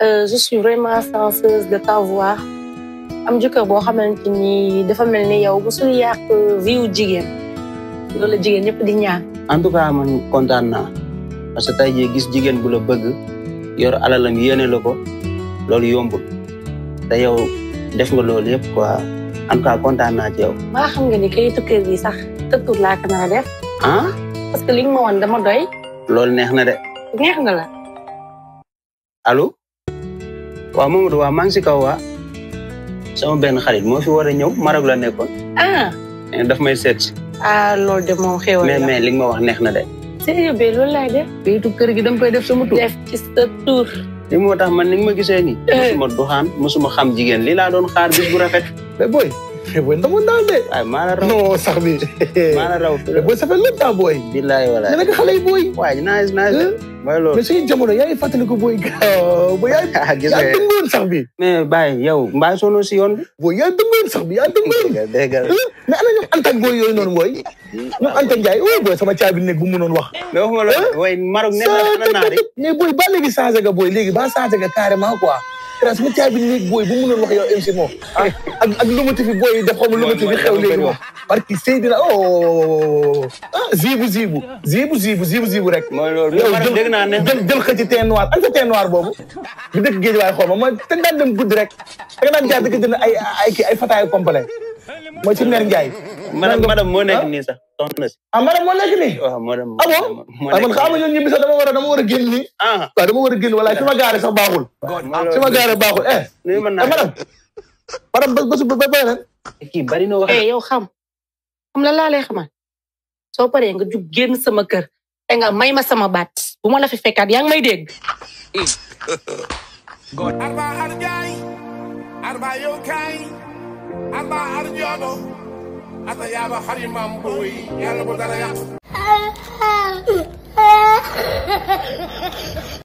Je suis vraiment chanceuse de t'avoir am jëkkër boo xamante ni dafa mel ni yow musul yàq vie wu jigéen loolu la jigéen ñëpp di ñaan. en tout cas man kontaan naa parce que tey jii gis jigéen bu la bëgg yor alalam yéene la ko loolu yombul te yow def nga loolu yëpp quoi en tout cas kontaan naa ci yow. maa xam nga ni kayitu kër gi sax tëttur laa ko nar a def. ah. parce que li nga ma woon dama doy. loolu neex na de. neex nga la. allo. waaw Mamadou waaw maa ngi si kaw waa sama benn xarit moo fi war a ñëw Maroc la nekkoon. daf may seet si. loolu de moom xéwal la mais li nga ma wax neex na de. sérieux bi loolu laay def. kayitu kër gi dama koy def sama tur. def ci sa tur. li moo tax man ni nga ma gisee nii. mosuma doxaan mosuma xam jigéen lii laa doon xaar bis bu rafet. mais boy ndamu daal de. waaye maa la raw non sax bi. maa la raw. mais boy ça fait longtemps boy. billaay walaay. nga nekk xale yi boy. waaye nice mooy loolu. mais suñu jamono yaa ngi fàttali ko boy. boy yaa dëngoon sax bi. mais Baye yow mbaa sonoo si yoon bi. boy yaa dëngoon sax bi yaa dëngoon. dégg nga mais ana ñoom Anta boy yooyu noonu boy. ñoom Anta Ndiaye boy sama caabi nekk bu mu mënoon wax. mais waxuma la waaye Maroc nekk na naari. mais boy ba léegi changé nga boy léegi ba changé nga carrément quoi. sama caabi nekk boy bu mu mënoon wax yow MC moom. ak lumati fi boy def xaw ma lumati fi xew léegi moom. parce que Seydina zibu rek. mooy loolu yow dégg naa ne jël xëcc teen noir an sa teen noir boobu. bi dëkk géej waaye xaw ma mooy te daan dem guddi rek. te nga daan jaar dëkk jënd ay fataayu complet mooy ci Mère Ndiaye. madame moo nekk nii sax soxna si. madame moo nekk nii. waaw madame man xam nga ñun ñibbi sax dama war a génn nii. waaw dama war a génn walaay fi ma gaare sax baaxul. fi ma gaare baaxul madame ba beneen. kii bari na wax. yow xam la laa lay xamal soo paree nga jug génn sama kër te nga may ma sama baat bu ma la fi fekkaat yaa ngi may dégg. Arba arjay, arba yokai, arba arjono, ata yaba harimam boy, yalla bo dara yak.